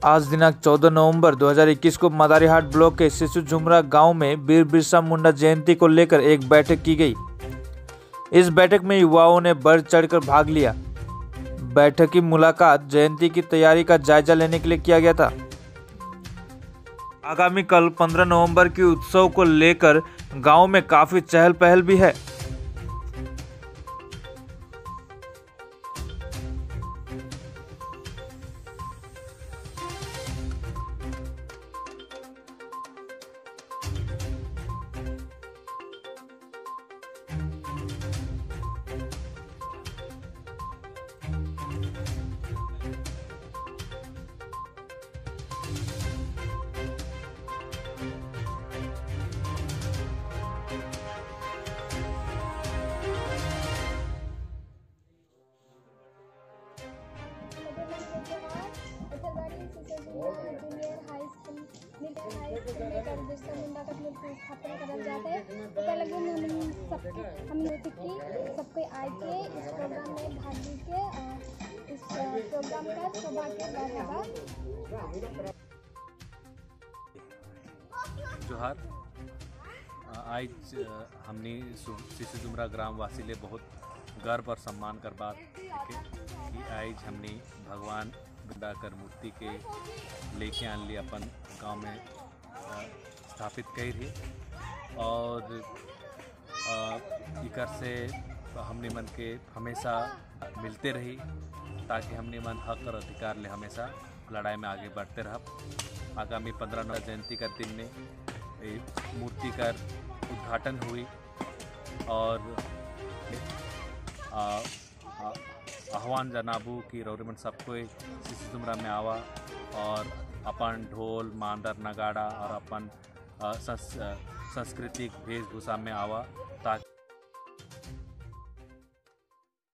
आज दिनांक 14 नवंबर 2021 को मदारीहाट ब्लॉक के शिशु झुमरा गांव में वीर बिरसा मुंडा जयंती को लेकर एक बैठक की गई। इस बैठक में युवाओं ने बढ़ चढ़कर भाग लिया। बैठक की मुलाकात जयंती की तैयारी का जायजा लेने के लिए किया गया था। आगामी कल 15 नवंबर की उत्सव को लेकर गांव में काफी चहल पहल भी है। Junior high school में बिरसा मुंडा का मूर्ति स्थापना करल जाता है। हम सबके सबके आए के इस प्रोग्राम में भाग के इस प्रोग्राम का सौभाग्य बढ़ावा। जोहार, आज हमने शिशु झुमरा ग्रामवासी ले बहुत गर्व और सम्मान कर बात कि आज हमने भगवान मुंडा कर मूर्ति के लेके आन ली अपन गांव में स्थापित कई रही और इकर से हमने मन के हमेशा मिलते रही ताकि हमने मन हक और अधिकार ले हमेशा लड़ाई में आगे बढ़ते रह। आगामी 15 नवंबर जयंती का दिन में मूर्ति का उद्घाटन हुई और आह्वान जनाबू कि रौरीमन सबको शिशु झुमरा में आवा और अपन ढोल मांदर नगाड़ा और अपन सांस्कृतिक वेशभूषा में आवा ताकि